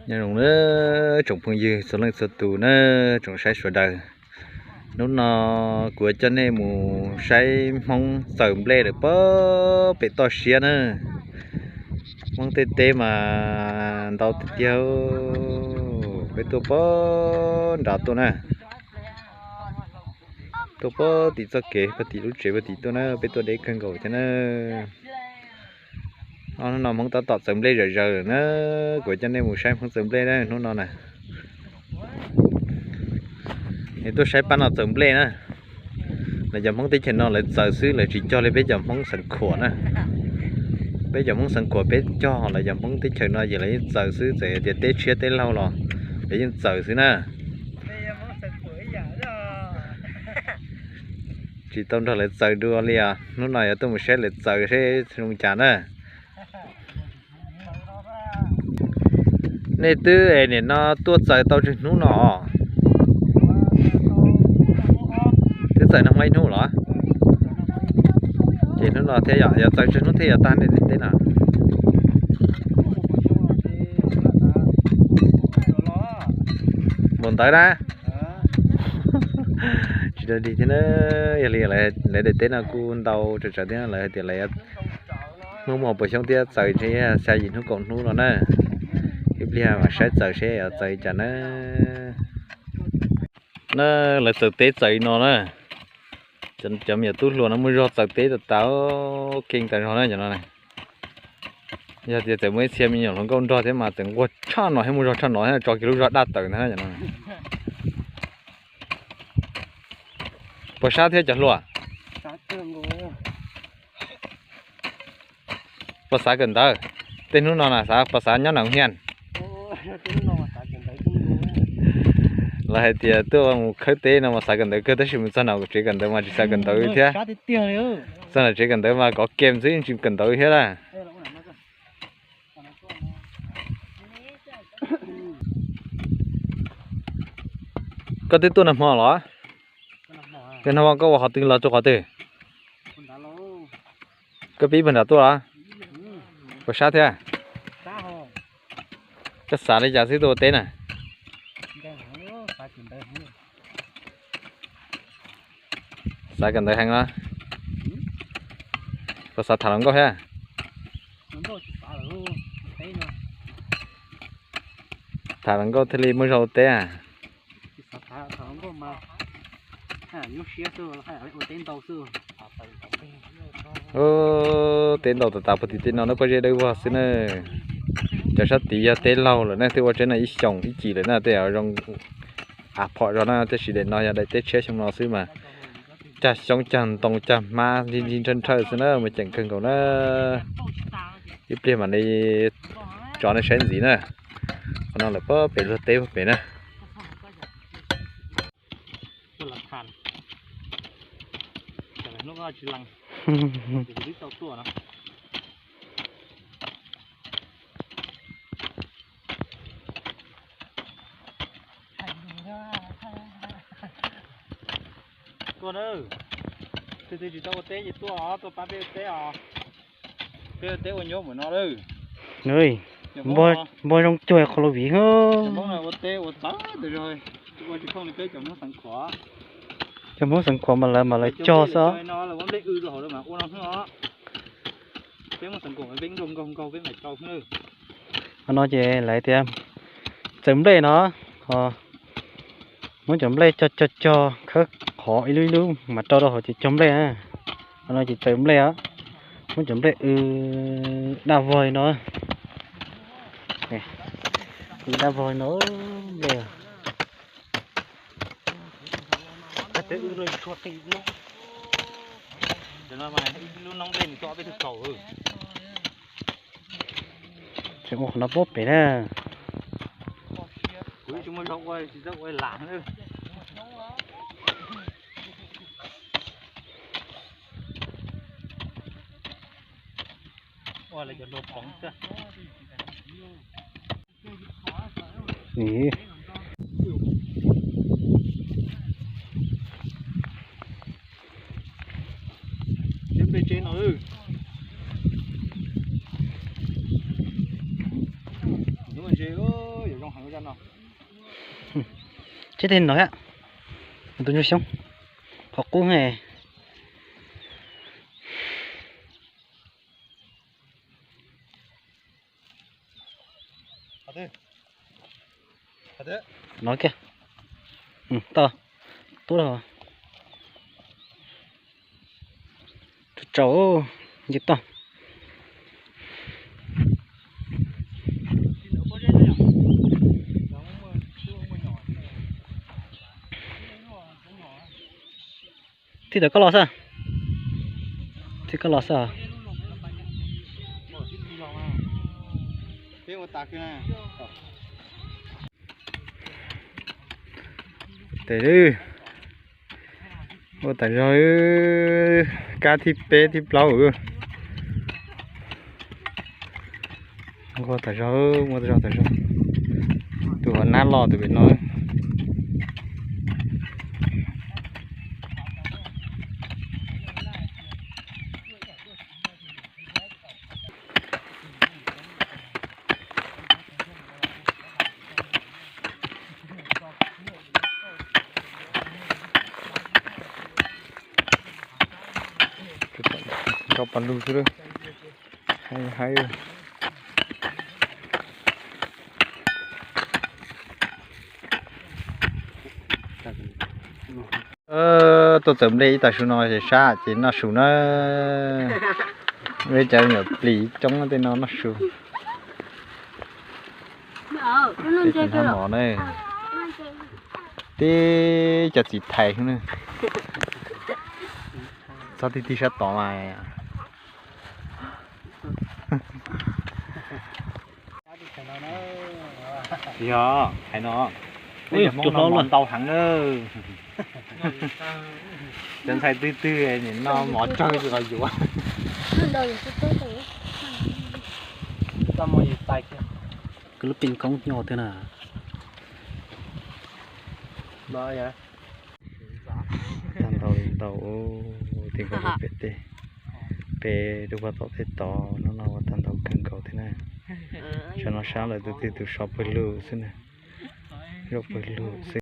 Nyob zoo na tsoom phooj ywg txhua leej txhua tus na, tsoom saib sawv daws. Hnub no kuv yuav coj nej mus saib Hmoob txaws nplej lawm puag pem toj siab na. Hmoob tej teb mas ntau tiag tiag. Peb tuaj puag nrad tuaj na, tuaj puag tim txoj kev puag tim lub tsev puag tim tuaj na, peb tuaj deb kawg nkaus thiab na. Hnub no Hmoob tab tom txaws nplej zawm zaws lawm na, kuv coj nej mus saib Hmoob txaws nplej na hnub no na. Es tuaj saib pab no txaws nplej na. Lawv cov Hmoob teb chaws no lawv txaws xwb, lawv tsis cog li peb cov Hmoob Xeev Khuam na. Peb cov Hmoob Xeev Khuam peb cog, lawv cov Hmoob teb chaws no ces lawv yeej txaws xwb, txawm tias teb tshiab teb laug los lawv yeej txaws xwb na. Tsis tau nrog lawv txaws dua li os. Hnub no yuav tuaj mus saib lawv txaws seb zoo cas na. Nej twb es nim no tuaj txaws tau tsawg hnub no os? Twb txaws nag hmo ib hnub los? Ces hnub no thiab yog, yog txaws tsawg hnub thiab yuav tag nej daim teb no? Npaum ntawd na. Tsis tau dig thiab na, yog li lawv daim teb no kuj ntau tsawv tsawv thiab, lawv hais tias lawv muaj muaj puas xyoob thiab txaws ntshe xya yim hnub kaum hnub no na. Ib pliag mam saib txaws seb yuav txaws li cas na. Na, lawv txaws teb txaws li no na. Cov me nyuam tub hluas no muaj zog txaws teb tas tas, keej tas zog na cov no. Yog tias txawm muaj ib txhia me nyuam hluas nkauj nrog thiab mas txawm nquag tshaj no thiab muaj zog tshaj no thiab, tso kiag lub zog daj tawm ntag na cov no. Puas sab thiab cov hluas? Puas xav kawm ntawv? Tej hnub no na xav, puas xav nyob nram hias? Lawv hais tias tuaj mus khawb teb no mas xav kawm ntawv kawg, tab sis mus txog nram tsev kawm ntawv mas tsis xav kawm ntawv thiab. Txog nram tsev kawm ntawv mas kov kem xwb tsis kawm ntawv thiab na. Koj twb tuaj nag hmo los? Koj nag hmo koj ua qhov twg los txog qhov twg? Koj pib puag nram tuaj los? Puas sab thiab? Koj xav li cas xwb tuaj ua teb na? Xav kawm ntawv heev los? Puas xav tham hluas nkauj thiab? Tham hluas nkauj thiaj li muaj zog ua teb a. Teb ntau tas tas puag tim tej no na, pob zeb dawb vog xwb na. Cov sab tid yog teb laug lawm na, twb ua teb no ib xyoos ib cim lawm na, tej zaum zoo av phom zog na, tab sis daim no yog daim teb tshiab xyoo no xwb mas cag xyoob cag ntoo cag hmab lig lig nrhawj nrhawj xwb na, mas ceem kawg nkaus na. Ib pliag mam li tso nej saib ntxiv na. Qhov no lawm pob pem luag teb puag pem na. Tuaj na, tus twg tsis tau ua teb ces tuaj os, tuaj pab peb ua teb os. Peb ua teb ua nyuab npaum no lawm. Npog zoo cuag qhov lus viv. Cov Hmoob no ua teb ua txawv tas zog, ua tsis thooj li peb cov Hmoob Xeev Khuam. Cov Hmoob Xeev Khuam mas lawv mas lawv cog xwb. Peb Hmoob Xeev Khuam peb nkaug nkaug nkaug peb mam rau xwb. Qhov no ces lawv tias txaws nplej no, muab cov nplej cog cog cog khawb qhov ib lub ib lub mas rau rau hauv ces cog nplej na. Qhov no ces txaws nplej os, muab cov nplej w daj vog li no, w daj vog li no nplej. Tseem ua qhov no pob pem na. Kuv tsis muaj zog ua, tsis txawj ua lam. Ua lawv cov hluas phoov xwb. Ntshe no, ntshe yog Tseb teg no thiab, tus ntsuag xyoob, qhov qub he. No kiag, tau, tub lawm. Tsaus, nce toj. Tij tawm koj los xwb. Tij koj los xwb. Tes, ua tas zog, kab thib peb thib plaub. Ua tas zog, ua tas zog tas zog. Tus hauv nab los tus pem no. Nrau pas lug xwb, haib haib. Tuaj txawm nplej ib tag su no ces sab ces noj su na. Peb cov me nyuam plis coob tej no noj su. Hnab mov na, tib cov txiv thais xwb na. Txhob tig tig sab tod mas. Yog hais no, peb cov Hmoob noj mov ntau heev na. Cov ntxhais twg twg nim no mov tsawg tsis los yuav. Kwv lub pin koob nyob twg na. Tag ntau li ntau, tej nkaus pem tej, pem lub vaj tom tej tod no no ua tag ntau kawg nkaus thiab na. Tsam no sab lawm tus twg tus sov pawg lug xwb na. Zaum pawg lug xwb.